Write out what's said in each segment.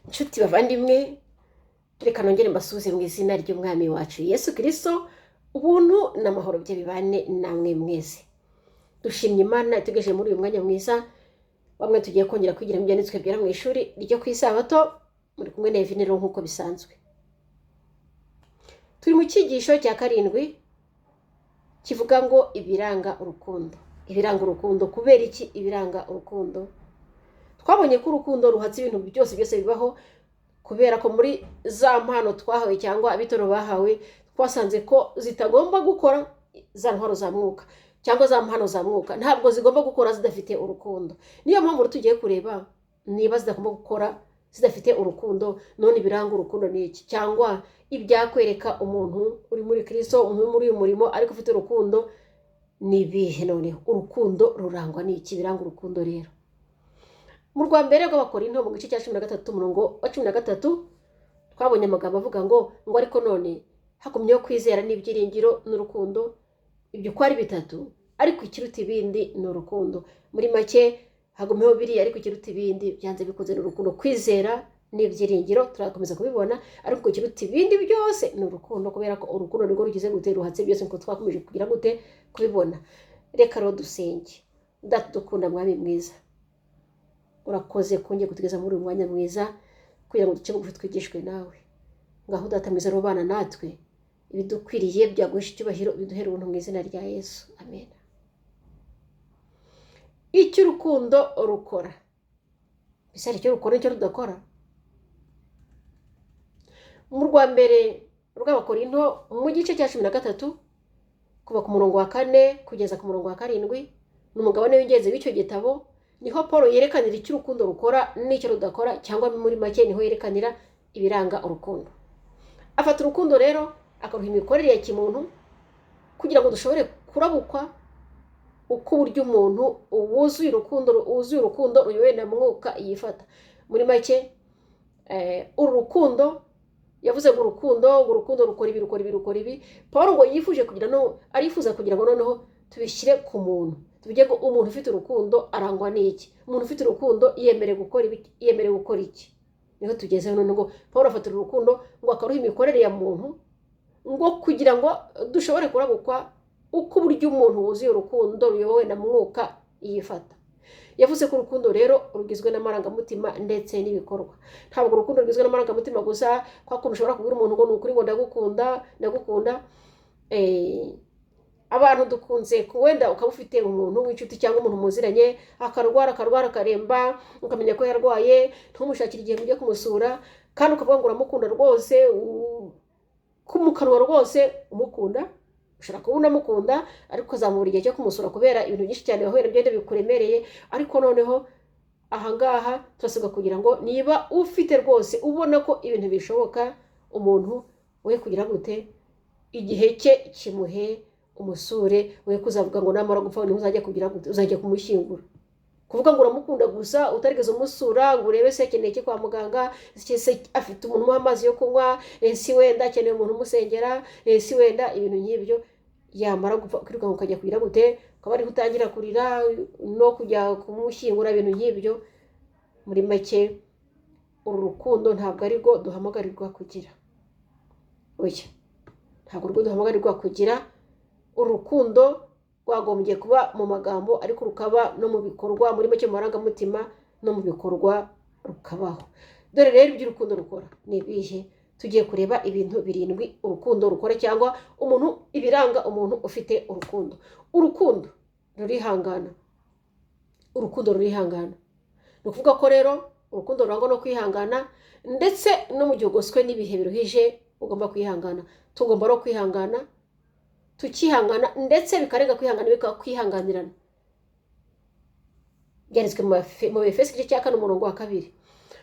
Nshuti bavandimwe, reka nongere mbasuhuze mu izina ry'Umwami wacu Yesu Kirisito. Ubuntu n'amahoro bye bibane namwe mwese. Dushimye Imana itugejeje muri uyu mwanya mwiza bamwe tugiye kongera kwigira mu Byanditswe Byera mu ishuri ryo ku Isabato. Muri kumwe na Evine rero nk'uko bisanzwe. Turi mu cyigisho cya karindwi kivuga ngo ibiranga urukundo. Ibiranga urukundo, kubera iki ibiranga urukundo? Twabonye ko urukundo ruhatse ibintu byose byose bibaho, kubera ko muri za mpano twahawe cyangwa abitoro bahawe, twasanze ko zitagomba gukora za ntwaro za mwuka cyangwa za mpano za mwuka, ntabwo zigomba gukora zidafite urukundo. Niyo mpamvu tugiye kureba niba zidagomba gukora zidafite urukundo. None ibiranga urukundo ni iki? Cyangwa ibyakwereka umuntu uri muri Kirisito, umuntu uri muri uyu murimo ariko ufite urukundo, ni ibihe? Noneho urukundo rurangwa n'iki? Biranga urukundo rero, mu rwa mbere rw'Abakorinto, mu gice cya 13, umurongo wa 13, twabonye amagambo avuga ngo ariko none hagumyeho kwizera n'ibyiringiro n'urukundo, ibyo uko ari bitatu, ariko ikiruta ibindi ni urukundo. Muri make, hagumyeho biriya, ariko ikiruta ibindi byanze bikunze ni urukundo. Kwizera n'ibyiringiro turakomeza kubibona, ariko ikiruta ibindi byose ni urukundo, kubera ko urukundo nirwo rugize gute? Ruhatse byose, nkuko twakomeje kugira gute? Kubibona. Reka rero dusenge. Dukunda, Mwami mwiza, urakoze kongera kutugeza muri uyu mwanya mwiza kugira ngo duce bugufi twigishwe nawe. Ngaho Data mwiza, rubana natwe, ibidukwiriye byaguhisha icyubahiro, biduhere ubuntu mu izina rya Yesu, amen. Icyo urukundo rukora, mbese hari icyo rukora n'icyo rudakora? Mu rwa mbere rw'Abakorinto, mu gice cya 13, kuva ku murongo wa 4 kugeza ku murongo wa 7, ni umugabane w'ingenzi w'icyo gitabo. Niho Paul yerekanira icyo urukundo rukora n'icyo rudakora, cyangwa muri make niho yerekanira ibiranga urukundo. Afata urukundo rero akaruha imikorere ya kimuntu kugira ngo dushobore kurabukwa uko uburyo umuntu wuzuye urukundo ruyobowe na mwuka yifata. Muri make, uru rukundo yavuze ngo urukundo rukora ibi, rukora ibi, rukora ibi. Paul ngo yifuje kugira no arifuza kugira ngo noneho tubishyire ku muntu, tuvuge ngo umuntu ufite urukundo arangwa n'iki? Umuntu ufite urukundo yemerewe gukora ibi, yemerewe gukora iki? Niho tugezeho none. Ngo Paul afata uru rukundo ngo akaruha imikorere ya muntu, ngo kugira ngo dushobore kurabukwa uko uburyo umuntu wuzuye urukundo ruyobowe na mwuka yifata. Yavuze ko urukundo rero rugizwe n'amarangamutima ndetse n'ibikorwa. Ntabwo urukundo rugizwe n'amarangamutima gusa, kwa kuntu ushobora kubwira umuntu ngo ni ukuri ngo ndagukunda, ndagukunda. Abantu dukunze wenda ukaba ufite umuntu w'inshuti cyangwa umuntu muziranye, akarwara, akarwara, akaremba, ukamenya ko yarwaye, ntumushakire igihe ngo ujye kumusura, kandi ukavuga ngo uramukunda rwose, mu kanwa rwose umukunda. Ushobora kuba unamukunda, ariko ukazamubura igihe cyo kumusura kubera ibintu byinshi cyane wahuye nabyo bikuremereye. Ariko noneho ahangaha turasabwa kugira ngo niba ufite rwose ubona ko ibintu bishoboka, umuntu we kugira gute? Igihe cye kimuhe, umusure. We kuzavuga ngo namara gupfa niho uzajya kugira gute? Uzajya kumushyingura. Kuvuga ngo uramukunda gusa utarigeze umusura ngo urebe se akeneye iki kwa muganga, se afite umuntu umuha amazi yo kunywa, si wenda akeneye umuntu umusengera, si wenda ibintu nk'ibyo, yamara gupfa ukirukanka ukajya kugira gute? Ukaba ariho utangira kurira no kujya kumushyingura, ibintu nk'ibyo. Muri make, uru rukundo ntabwo ari rwo duhamagarirwa kugira. Oya, ntabwo rwo duhamagarirwa kugira. Urukundo rwagombye kuba mu magambo, ariko rukaba no mu bikorwa. Muri make, mu marangamutima no mu bikorwa rukabaho. Dore rero ibyo urukundo rukora ni ibihe? Tugiye kureba ibintu birindwi urukundo rukora, cyangwa umuntu, ibiranga umuntu ufite urukundo. Urukundo rurihangana. Urukundo rurihangana. Ni ukuvuga ko rero urukundo rurangwa no kwihangana, ndetse no mu gihe ugoswe n'ibihe biruhije ugomba kwihangana. Tugomba no kwihangana, tukihangana, ndetse bikarenga kwihangana, bikaba kwihanganirana. Byanditswe mu Efesi, igice cya 4, umurongo wa 2.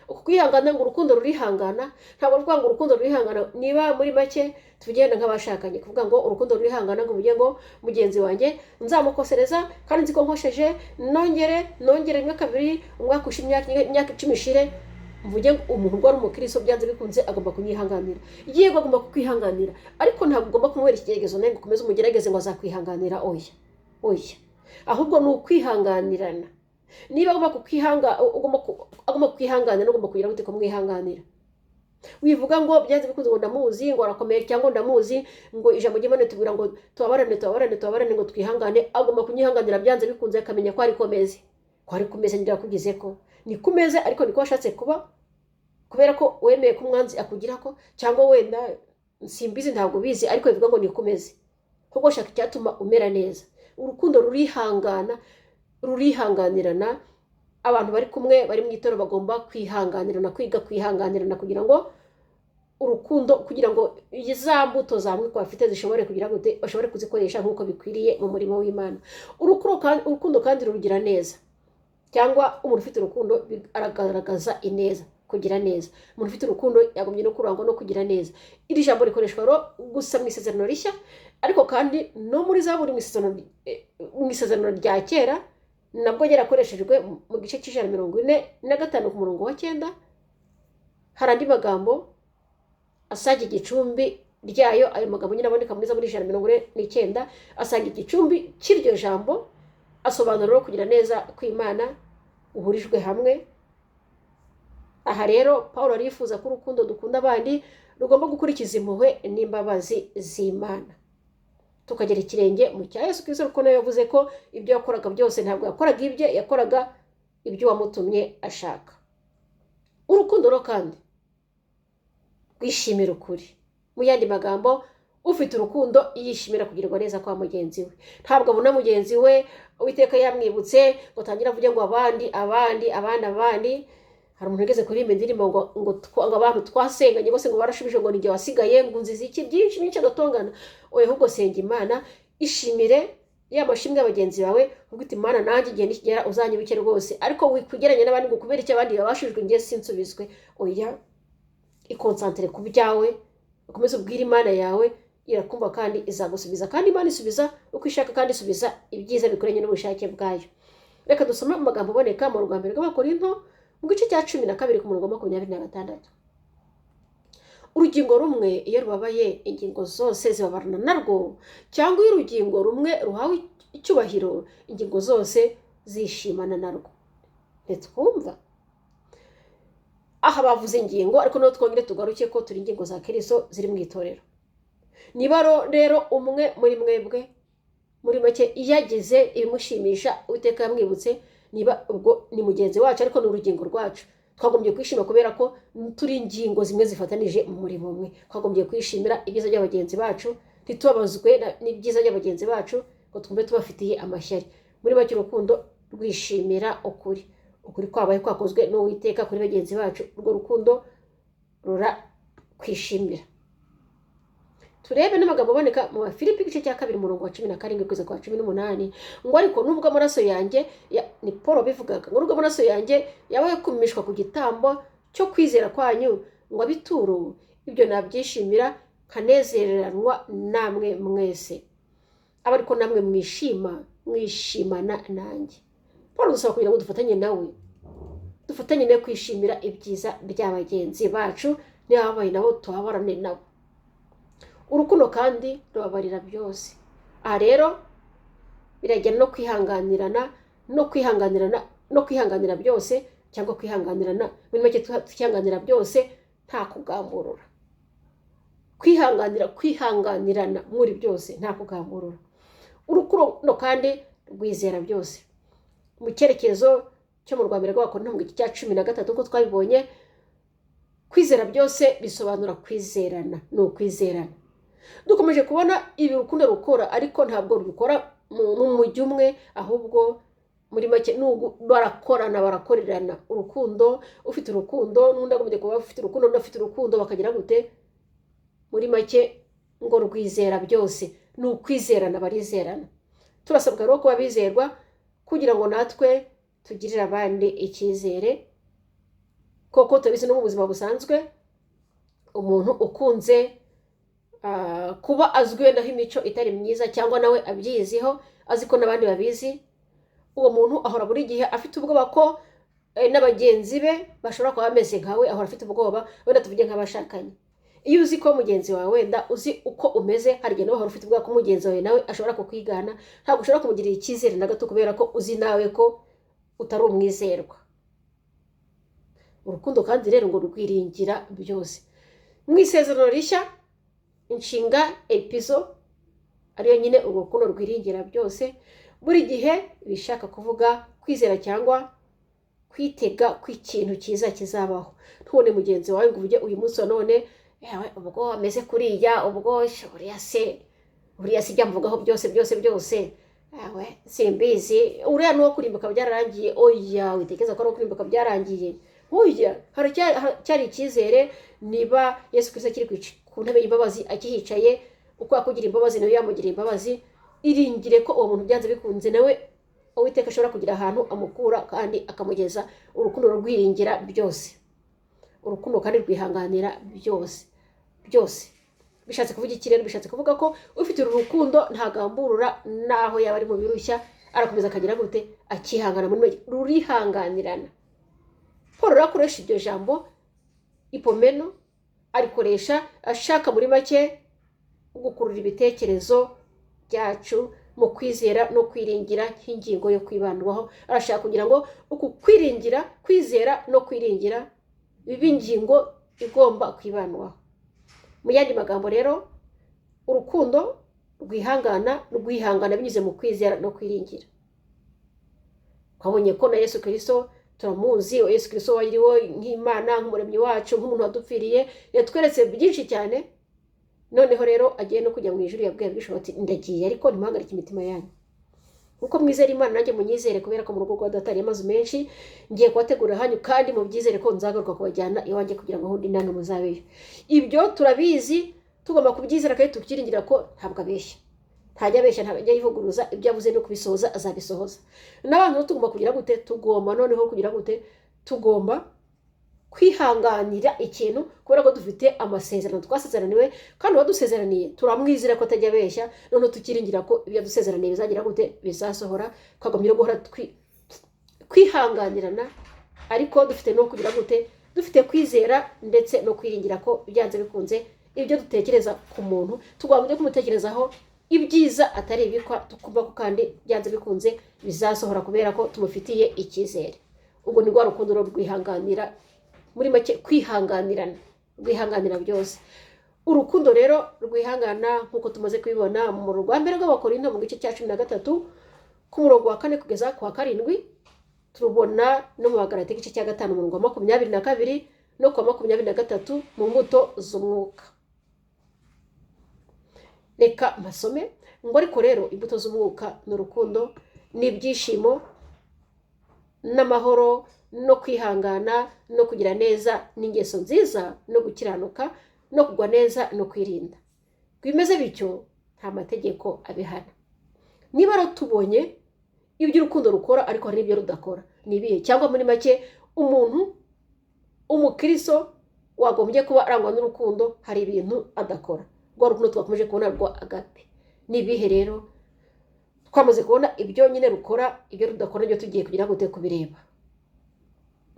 Uku kwihangana, ngo urukundo rurihangana, ntabwo ruvuga ngo urukundo rurihangana. Niba muri make tugenda nk'abashakanye, kuvuga ngo urukundo rurihangana, ngo uvuge ngo mugenzi wanjye nzamukosereza kandi nzi ko nkosheje, nongere nongere rimwe, kabiri, umwaka ushyira, imyaka 10 ishire, mvuge ngo umuntu ubwo ari umukristo byanze bikunze agomba kunyihanganira. Yego, agomba kukwihanganira, ariko ntabwo ugomba kumubera ikigeragezo nawe ngo ukomeze umugerageze ngo azakwihanganira. Oya, oya, ahubwo ni ukwihanganirana. Niba agomba kukwihanga, agomba Agomba kwihanganira, ugomba kugira gute? Kumwihanganira. Wivuga ngo byanze bikunze ngo ndamuzi, ngo arakomeye, cyangwa ndamuzi, ngo ijambo ry'Imana tubwira ngo tubabarane, tubabarane, tubabarane, ngo twihangane. Agomba kunyihanganira byanze bikunze, akamenya ko ari komeze, ko ari kumeze ngira kugize ko ni kumeze, ariko niko washatse kuba kubera ko wemeye ko umwanzi akugira ko, cyangwa wenda simbizi, ntabwo bizi, ariko bivuga ngo ni kumeze kuko shaka icyatuma umera neza. Urukundo rurihangana, rurihanganirana. Abantu bari kumwe, bari mu itorero, bagomba kwihanganirana, kwiga kwihanganirana, kugira ngo urukundo, kugira ngo za mbuto za mwuka bafite zishobore kugira gute? Bashobore kuzikoresha nk'uko bikwiriye mu murimo w'Imana. Urukundo kandi rugira neza, cyangwa umuntu ufite urukundo aragaragaza ineza, kugira neza. Umuntu ufite urukundo yagombye no kurangwa no kugira neza. Iri jambo rikoreshwa rero gusa mu Isezerano Rishya, ariko kandi no muri Zaburi, mu Isezerano rya Kera nabwo yarakoreshejwe mu gice cy'145 ku murongo wa 9. Hari andi magambo asanga igicumbi ryayo. Ayo magambo nyine aboneka muri Zaburi 149, asanga igicumbi cy'iryo jambo, asobanura rero kugira neza kw'Imana uhurijwe hamwe. Aha rero Paul arifuza ko urukundo dukunda abandi rugomba gukurikiza impuhwe n'imbabazi z'Imana, tukagera ikirenge mu cya Yesu Kristo, kuko nawe yavuze ko ibyo yakoraga byose ntabwo yakoraga ibye, yakoraga ibyo uwamutumye ashaka. Urukundo rero kandi rwishimira ukuri. Mu yandi magambo, ufite urukundo yishimira kugirirwa neza kwa mugenzi we. Ntabwo abona mugenzi we Uwiteka yamwibutse ngo atangire avuge ngo abandi, abandi, abandi, abandi. Hari umuntu ugeze kuririmba indirimbo ngo abantu twasenganye bose ngo barashubije, ngo ninjye wasigaye, ngo nziza iki, byinshi byinshi, agatongana. Oya, ahubwo senga Imana, ishimire ya mashimwe ya bagenzi bawe, uvuga uti: "Imana, nanjye igihe nikigera uzanyibuke rwose." Ariko wikugeranya n'abandi ngo kubera icyo abandi babashijwe njye sinsubizwe. Oya, ikonsantere ku byawe, ukomeze ubwire Imana yawe, irakumva kandi izagusubiza. Kandi Imana isubiza uko ishaka, kandi isubiza ibyiza bikoranye n'ubushake bwayo. Reka dusome amagambo aboneka mu Rwa Mbere rw'Abakorinto mu gice cya 12 ku murongo wa 26. Urugingo rumwe iyo rubabaye, ingingo zose zibabarana narwo, cyangwa iyo urugingo rumwe ruhawe icyubahiro, ingingo zose zishimana narwo. Ntitwumva aha bavuze ingingo, ariko noneho twongere tugaruke ko turi ingingo za Kristo ziri mu itorero. Niba rero umwe muri mwebwe, muri make, iyo agize ibimushimisha, Uwiteka yamwibutse, niba ubwo ni mugenzi wacu ariko ni urugingo rwacu, twagombye kwishima kubera ko turi ingingo zimwe zifatanije mu murimo umwe. Twagombye kwishimira ibyiza bya bagenzi bacu, ntitubabazwe n'ibyiza bya bagenzi bacu ngo twumve tubafitiye amashyari. Muri make, urukundo rwishimira ukuri, ukuri kwabaye kwakozwe n'Uwiteka kuri bagenzi bacu, urwo rukundo rurakwishimira. Turebe n'amagambo aboneka mu Bafilipi igice cya 2 umurongo wa 17 kugeza ku wa 18, ngo: "Ariko nubwo amaraso yanjye ni Paul bivugaga, ngo nubwo amaraso yanjye yaba yakumishwa ku gitambo cyo kwizera kwanyu ngo abituro, ibyo nabyishimira nkanezeranwa namwe mwese. Aba ariko namwe mwishima, mwishimana nanjye." Paul dusaba kugira ngo dufatanye nawe, dufatanye nawe kwishimira ibyiza bya bagenzi bacu. Niba babaye nabo, tubabarane nabo. Urukundo kandi rubabarira byose. Aha rero birajyana no kwihanganirana, no kwihanganirana, no kwihanganira byose, cyangwa kwihanganirana. Muri make, twihanganira byose nta kugamburura. Kwihanganira, kwihanganirana muri byose nta kugamburura. Urukundo kandi rwizera byose. Mu cyerekezo cyo mu Rwa Mbere rw'Abakorinto mu gice cya 13, uko twabibonye, kwizera byose bisobanura kwizerana, ni ukwizerana. Dukomeje kubona ibi urukundo rukora, ariko ntabwo rubikora mu mujyi umwe, ahubwo muri make barakorana, barakorerana. Urukundo, ufite urukundo n'undi agombye kuba afite urukundo, n'undi afite urukundo, bakagira gute? Muri make ngo rwizera byose, ni ukwizerana, barizerana. Turasabwa rero kuba bizerwa kugira ngo natwe tugirire abandi icyizere. Koko turabizi no mu buzima busanzwe, umuntu ukunze kuba azwi wendaho imico itari myiza, cyangwa nawe abyiziho, azi ko n'abandi babizi, uwo muntu ahora buri gihe afite ubwoba ko na bagenzi be bashobora kuba bameze nkawe. Ahora afite ubwoba. Wenda tuvuge nk'abashakanye, iyo uzi ko mugenzi wawe, wenda uzi uko umeze, hari igihe nawe uhora ufite ubwoba ko mugenzi wawe nawe ashobora kukwigana. Ntabwo ushobora kumugirira icyizere na gato, kubera ko uzi nawe ko utari umwizerwa. Urukundo kandi rero ngo rwiringira byose. Mu Isezerano Rishya, inshinga elpizo, ariyo nyine urwo rukundo rwiringira byose, buri gihe bishaka kuvuga kwizera cyangwa kwitega kw'ikintu cyiza kizabaho. Ntubone mugenzi wawe ngo uvuge uyu munsi wa none: "Yewe, ubwo ameze kuriya, ubwo uriya se, uriya se ibyo amvugaho byose byose byose, yewe simbizi, uriya ni uwo kurimbuka byararangiye." Oya, witekereza ko ari uwo kurimbuka byarangiye. Oya, haracyari icyizere. Niba Yesu Kristo akiri ku ntebe y'imbabazi, akihicaye, uko yakugira imbabazi nawe yamugira imbabazi. Iringire ko uwo muntu byanze bikunze nawe Uwiteka ashobora kugira ahantu amukura kandi akamugeza. Urukundo rwiringira byose. Urukundo kandi rwihanganira byose byose. Bishatse kuvuga iki rero? Bishatse kuvuga ko ufite uru rukundo ntagamburura n'aho yaba ari mu birushya, arakomeza akagira gute? Akihangana. Muri make, rurihanganirana. Paul rero akoresha iryo jambo ipomeno, arikoresha ashaka muri make gukurura ibitekerezo byacu mu kwizera no kwiringira nk'ingingo yo kwibandwaho. Arashaka kugira ngo uku kwiringira, kwizera no kwiringira bibe ingingo igomba kwibandwaho. Mu yandi magambo rero, urukundo rwihangana, rwihangana binyuze mu kwizera no kwiringira. Twabonye ko na Yesu Kirisito turamuzi. Yesu Kirisito wariwo nk'Imana, nk'umuremyi wacu, nk'umuntu wadupfiriye, yatweretse byinshi cyane. Noneho rero agiye no kujya mu ijuru, yabwiye abigishwa ati: "Ndagiye, ariko ntimuhagarike imitima yanyu. Kuko mwizera Imana, nanjye munyizere, kubera ko mu rugo rwa Data hari amazu menshi. Ngiye kubategurira hanyu, kandi mubyizere ko nzagaruka kubajyana iwanjye, kugira ngo aho ndi namwe muzabeyo." Ibyo turabizi, tugomba kubyizera kandi tukiringira ko ntabwo abeshya, ntajya abeshya, ntabwo ajya yivuguruza. Ibyo avuze no kubisohoza azabisohoza. N'abantu rero tugomba kugira gute? Tugomba noneho kugira gute? Tugomba kwihanganira ikintu kubera ko dufite amasezerano twasezeraniwe, kandi uwadusezeraniye turamwizera ko atajya abeshya. Noneho tukiringira ko ibyo yadusezeraniye bizagira gute? Bizasohora. Twagombye no guhora kwihanganirana, ariko dufite no kugira gute? Dufite kwizera ndetse no kwiringira ko byanze bikunze ibyo dutekereza ku muntu tugomba kumutekerezaho ibyiza, atari ibikwa, tukumva ko kandi byanze bikunze bizasohora kubera ko tumufitiye icyizere. Ubwo ni rwa rukundo rwo rwihanganira, muri make kwihanganirana, rwihanganira byose. Urukundo rero rwihangana, nk'uko tumaze kubibona mu rwa mbere rw'Abakorinto, mu gice cya 13, ku murongo wa 4 kugeza ku wa 7, turubona no mu Bagalati, igice cya 5, umurongo wa 22 no ku wa 23, mu mbuto z'umwuka. Reka mpasome ngo: "Ariko rero imbuto z'umwuka ni urukundo n'ibyishimo n'amahoro no kwihangana no kugira neza n'ingeso nziza no gukiranuka no kugwa neza no kwirinda. Bimeze bityo nta mategeko abihana." Niba rero tubonye ibyo urukundo rukora, ariko hari n'ibyo rudakora, ni ibihe? Cyangwa muri make, umuntu umukristo wagombye kuba arangwa n'urukundo, hari ibintu adakora, rwa rukundo twakomeje kubona rwa agape. Ni ibihe rero? Twamaze kubona ibyo nyine rukora, ibyo rudakora nibyo tugiye kugira gute? Kubireba.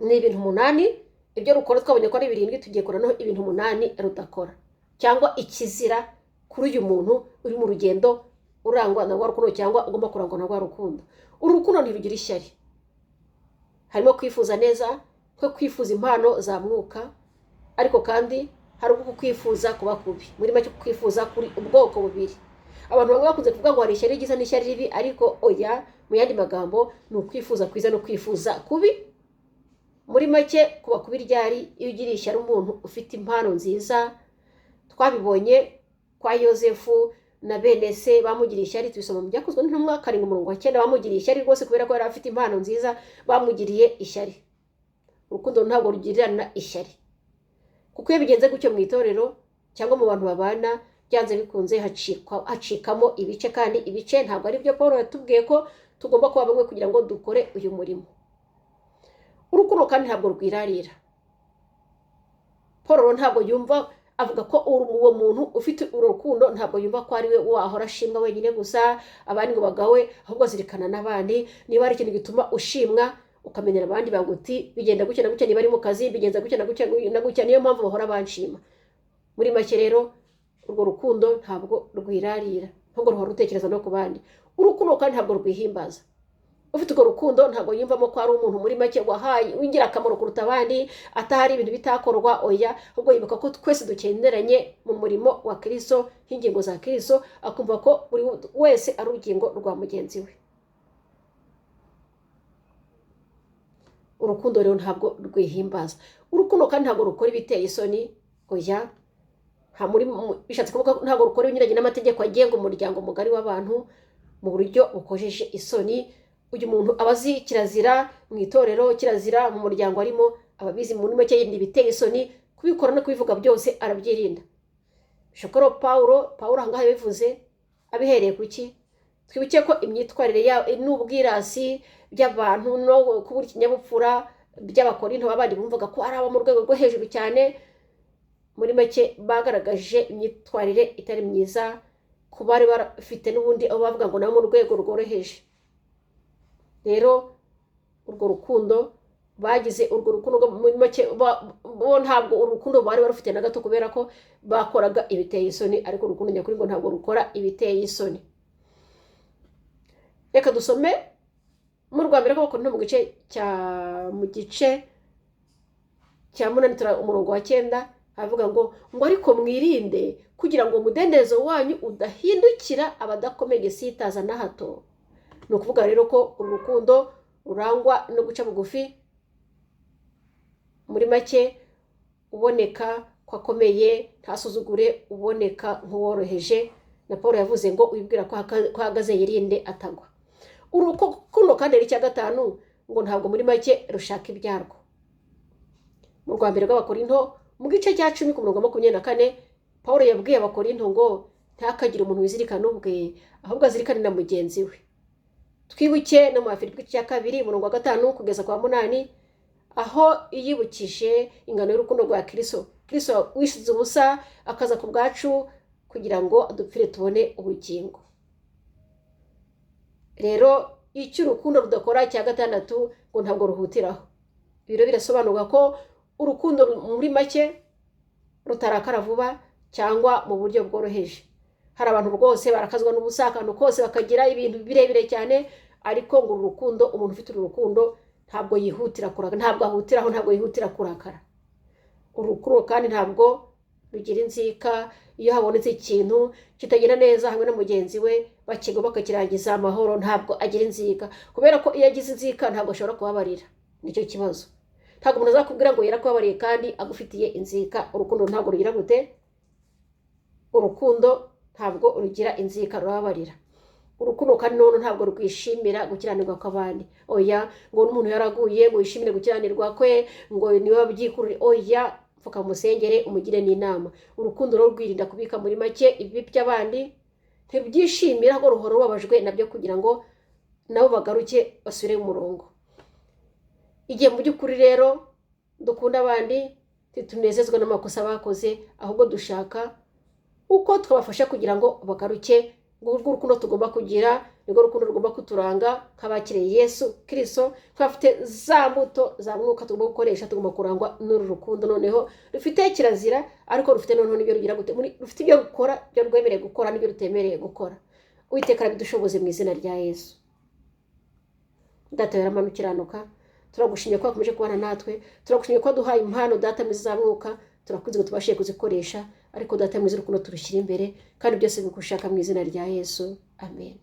Ni ibintu 8. Ibyo rukora twabonye ko ari 7, tugiye kureba noneho ibintu 8 rudakora, cyangwa ikizira kuri uyu muntu uri mu rugendo urangwa na rwa rukundo, cyangwa ugomba kurangwa na rwa rukundo. Uru rukundo ntirugira ishyari. Harimo kwifuza neza, nko kwifuza impano za mwuka, ariko kandi hari ubwo kwifuza kuba kubi. Muri make, kwifuza kuri ubwoko bubiri. Abantu bamwe bakunze kuvuga ngo hari ishyari ryiza n'ishyari ribi, ariko oya. Mu yandi magambo, ni ukwifuza kwiza no kwifuza kubi. Muri make, kuba kubi ryari? Iyo ugiriye ishyari umuntu ufite impano nziza. Twabibonye kwa Yosefu na bene se, bamugiriye ishyari. Tubisoma mu Byakozwe n'Intumwa 7, umurongo wa 9. Bamugiriye ishyari rwose kubera ko yari afite impano nziza, bamugiriye ishyari. Urukundo ntabwo rugirirana ishyari, kuko iyo bigenze gutyo mu itorero cyangwa mu bantu babana, byanze bikunze hacikamo ibice, kandi ibice ntabwo ari byo. Paul yatubwiye ko tugomba kuba bamwe kugira ngo dukore uyu murimo. Urukundo kandi ntabwo rwirarira. Paul rero ntabwo yumva, avuga ko uwo muntu ufite uru rukundo ntabwo yumva ko ari we wahora ashimwa wenyine gusa, abandi ngo bagawe, ahubwo azirikana n'abandi. Niba hari ikintu gituma ushimwa, ukamenyera abandi baguti bigenda gutya na gutya, niba ari mu kazi, bigenza gutya na gutya na gutya, niyo mpamvu bahora banshima. Muri make rero, urwo rukundo ntabwo rwirarira, ahubwo ruhora rutekereza no ku bandi. Urukundo kandi ntabwo rwihimbaza. Ufite urwo rukundo ntabwo yiyumvamo ko ari umuntu muri make wahaye w'ingirakamaro kuruta abandi, atahari ibintu bitakorwa, oya, ahubwo yibuka ko twese dukeneranye mu murimo wa Kristo nk'ingingo za Kristo, akumva ko buri wese ari urugingo rwa mugenzi we. Urukundo rero ntabwo rwihimbaza. Urukundo kandi ntabwo rukora ibiteye isoni, oya, bishatse kuvuga ko ntabwo rukora ibinyuranye n'amategeko agenga umuryango mugari w'abantu mu buryo bukojeje isoni. Uyu muntu aba azi kirazira mu itorero, kirazira mu muryango arimo, aba abizi muri make yirinda ibiteye isoni, kubikora no kubivuga byose arabyirinda. Shokoro Pawulo aha ngaha yabivuze abihereye ku ki? Twibuke ko imyitwarire n'ubwirasi by'abantu no kubura ikinyabupfura by'Abakorinto b'abandi bumvaga ko ari abo mu rwego rwo hejuru cyane, muri make bagaragaje imyitwarire itari myiza ku bari bafite n'ubundi abo bavuga ngo nabo mu rwego rworoheje. Rero urwo rukundo bagize, urwo rukundo rwo muri make bo ntabwo urukundo bari barufite na gato, kubera ko bakoraga ibiteye isoni, ariko urukundo nyakuri ngo ntabwo rukora ibiteye isoni. Reka dusome mu rwa mbere rw'Abakorinto mu gice cya 8 umurongo wa 9, havuga ngo ariko mwirinde kugira ngo umudendezo wanyu udahindukira abadakomeye igisitaza na hato. Ni ukuvuga rero ko uru rukundo rurangwa no guca bugufi, muri make uboneka ko akomeye ntasuzugure uboneka nk'uworoheje. Na Paul yavuze ngo wibwira ko ahagaze yirinde atagwa. Urukundo kandi rero icya 5 ngo ntabwo muri make rushaka ibyarwo. Mu rwa mbere rw'Abakorinto mu gice cya 10 ku murongo wa 24, Paul yabwiye Abakorinto ngo ntihakagire umuntu wizirikana ubwe, ahubwo azirikane na mugenzi we. Twibuke no mu Bafilipi igice cya 2 umurongo wa 5 kugeza kwa 8, aho yibukije ingano y'urukundo rwa Kristo. Kristo wishize ubusa akaza ku bwacu kugira ngo adupfire tubone ubugingo. Rero icyo urukundo rudakora cya 6 ngo ntabwo ruhutiraho. Ibiro birasobanurwa ko urukundo muri make rutarakara vuba cyangwa mu buryo bworoheje. Hari abantu rwose barakazwa n'ubusa, akantu kose bakagira ibintu birebire cyane, ariko ngo uru rukundo, umuntu ufite uru rukundo ntabwo yihutira kurakara, ntabwo ahutiraho, ntabwo yihutira kurakara. Urukundo kandi ntabwo rugira inzika. Iyo habonetse ikintu kitagenda neza hamwe na mugenzi we, bakiga bakakirangiza amahoro, ntabwo agira inzika, kubera ko iyo agize inzika ntabwo ashobora kubabarira. Nicyo kibazo. Ntabwo umuntu azakubwira ngo yarakubabariye kandi agufitiye inzika. Urukundo ntabwo rugira gute? Urukundo ntabwo rugira inzika, rurababarira. Urukundo kandi none ntabwo rwishimira gukiranirwa kw'abandi. Oya, ngo n'umuntu yaraguye ngo yishimire gukiranirwa kwe, ngo niwe wabyikururiye. Oya, pfuka musengere umugire n'inama. Urukundo rwo rwirinda kubika muri make ibibi by'abandi, ntibyishimira ko ruhora rubabajwe nabyo kugira ngo nabo bagaruke basubire mu murongo. Igihe mu by'ukuri rero dukunda abandi, ntitunezezwa n'amakosa bakoze, ahubwo dushaka uko twabafasha kugira ngo bagaruke. Urwo rukundo tugomba kugira nirwo rukundo rugomba kuturanga nk'abakiriye Yesu Kristo, nk'abafite za mbuto za mwuka tugomba gukoresha. Tugomba kurangwa n'uru rukundo noneho rufite kirazira, ariko rufite noneho n'ibyo rugira gute, rufite ibyo rukora, ibyo rwemereye gukora n'ibyo rutemereye gukora. Uwiteka arabidushoboze mu izina rya Yesu. Data wera ukiranuka, turagushimye ko wakomeje kubana natwe, turagushimye ko waduhaye impano Data mwiza za mwuka, turakunze ngo tubashe kuzikoresha, ariko Data mwiza urukundo turushyira imbere, kandi byose bigushaka mu izina rya Yesu. Amen.